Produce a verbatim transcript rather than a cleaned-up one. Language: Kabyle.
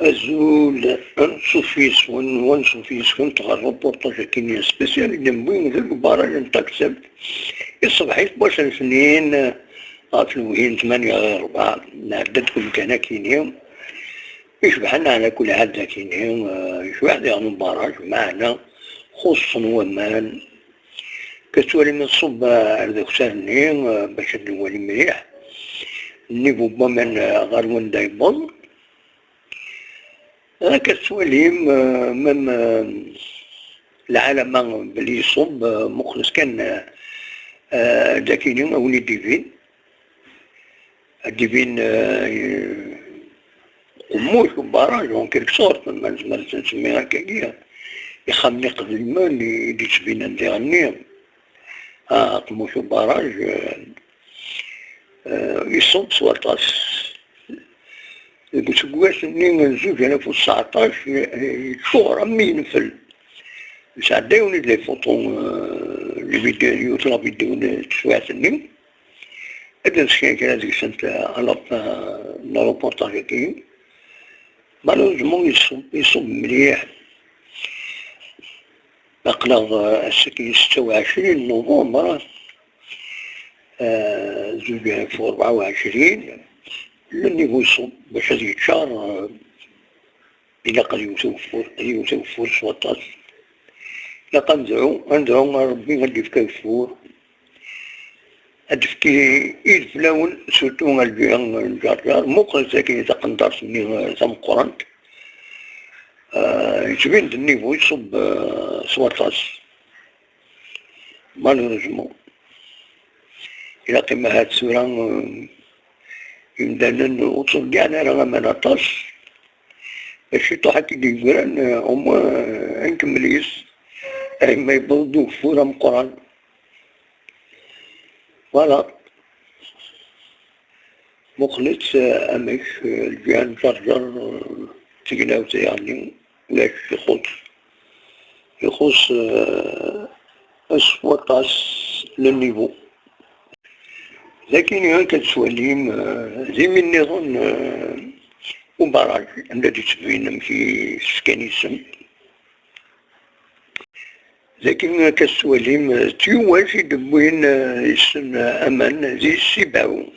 Azul, anṣuf yes-wen, wanṣuf yes-went ɣer reportage-agi spécial i d-newwi deg ubaraj n Taksebt. Iṣbeḥ-it wass n Snin, ɣef lewhi n tmanya ɣir rebɛa, nɛedda-d deg umkan akini. Icebḥen ɛla kul ḥal d akini, eh, yecbeḥ diɣen ubaraj, meɛna xuṣṣen waman. Ka tettwalim iṣubb ar d akessar-nni, eh, bac ad nwali mliḥ nnivu n waman, eh, ɣer wanda yewweḍ. Akka tettwalim, eh, même, eh, lɛalama belli iṣubb, eh, muqlet kan, eh, eh, d akini a wen-id-ibin. Ad d-ibin, eh, qemmuc ubaraj, en quelque sorte, ma nezmer ad t-nsemmi akkagi, ixxamen iqedmen i d-yettbinen diɣenni. Ah, qemmuc ubaraj, eh, eh, iṣubb s waṭas. Deg useggas-nni n zuǧ alaf u tseɛṭac, eh, yeččur am yenfel. Nesɛedda yiwen i d les photos, eh, les vidéos, yiwet la vidéo n teswiɛt-nni. Ad d-nsekren kra deg-sent, eh, alap, eh, n reportage-agi. Malheureusement, iṣubb, iṣubb mliḥ. Aql-aɣ, eh, ass-agi setta u ɛecrin novembre, eh, zuǧ alaf u rebɛa u ɛecrin, le niveau iṣubb bac ad yeččar, eh, ilaq ad yewwet ugeffur, ad yewwet ugeffur s waṭas. Ilaq ad nedɛu, ad nedɛu ar Rebbi ad d-yefk ageffur. Ad d-tefki id fell-awen, surtout a lǧiha n Ǧerǧer. Muqlet akkin taqendart-nni, eh, tameqqrant. Eh, yettbin-d nnivu iṣubb, eh, s waṭas. Malheureusement. Ilaq-im ahat tura, eh, imdanen ur ttḍeyyiɛen ara aman aṭas. Ciṭuḥ akka i d-yeggran, eh, au moins, eh, ad nkemmel yes-s. Eh, ma yewweḍ-d ugeffur ameqqran. Voilà. Muqlet, eh, amek, eh, lǧiha n Ǧerǧer, eh, tegnawt, yeɛni, ulac, ixuṣ, ixuṣ, eh, s waṭas le niveau. Lakin akka tettwalim, eh, d imi nniḍen, eh, ubaraj, anda d-yettbin amek i s-fkan isem. Dagi akka tettwalim, eh, tyuwat i d-wwin, eh, isem, eh, aman di Sibaw.